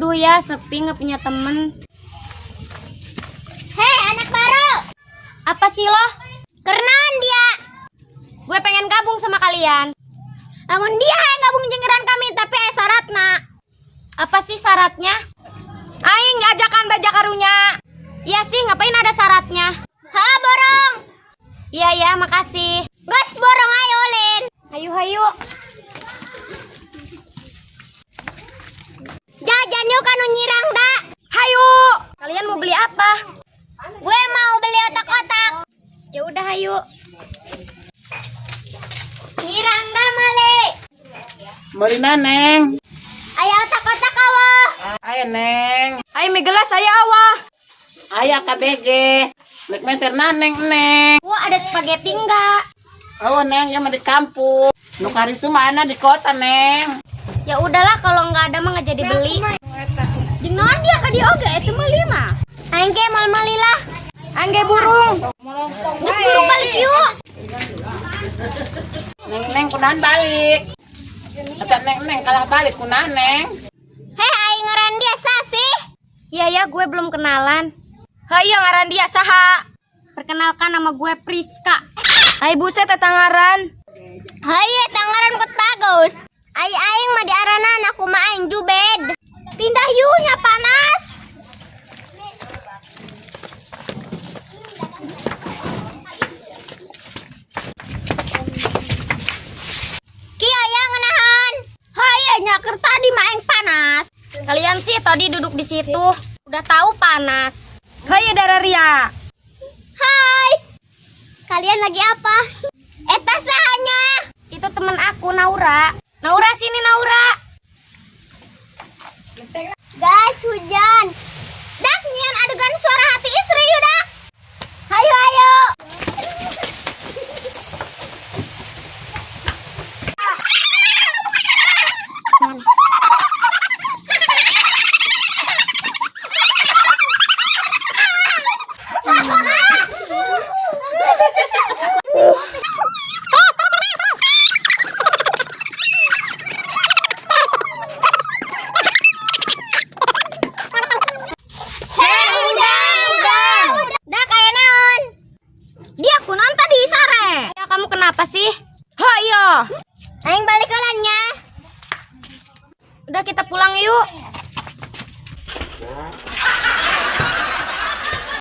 Aduh ya, sepi nggak punya temen. Hei, anak baru. Apa sih lo? Kerenan dia. Gue pengen gabung sama kalian. Lamun dia yang gabung jeung kami, tapi syaratna. Apa sih syaratnya? Aing ajakan baja karunya. Iya sih, ngapain ada syaratnya? Ha, borong. Iya ya, makasih. Gas borong ayo ulin. Hayu hayu. Jajan yuk kanu nyirang da. Hayu. Kalian mau beli apa? Gue mau beli otak-otak. Ya udah hayu. Nyirang da male. Meuli Neng. Aya otak-otak awah. Aya Neng. Aing mie gelas aya awah. Aya KBG. Nek meser neng neng. Wah, ada spaghetti enggak? Oh Neng, ya mah di kampung. Nu itu mana di kota Neng. Ya udahlah, kalau nggak ada mah nggak jadi beli. Jeung naon dia ka dieu oge eta meuli mah. Aing ge moal meuli lah. Aing ge burung. Geus burung balik yuk. Neng neng kunaon balik. Kata neng neng kalah balik kunaon Neng. Hei, aing ngaran dia sih. Iya ya, gue belum kenalan. Hayu ngaran dia saha? Perkenalkan, nama gue Priska. Ai buset eta ngaran. Hayu eta ngaran kot bagus. Ai aing mah diaranan aku mah aing Jubed. Pindah yuk nya panas. Kieu ya ngenahan. Hayu nya keur tadi mah aing panas. Kalian sih tadi duduk di situ, udah tahu panas. Hayu dararia. Hai. Kalian lagi apa? Eta sahanya. Itu temen aku Naura. Naura sini Naura. Guys, hujan. Dak nyian adegan suara hati istri yuk dah.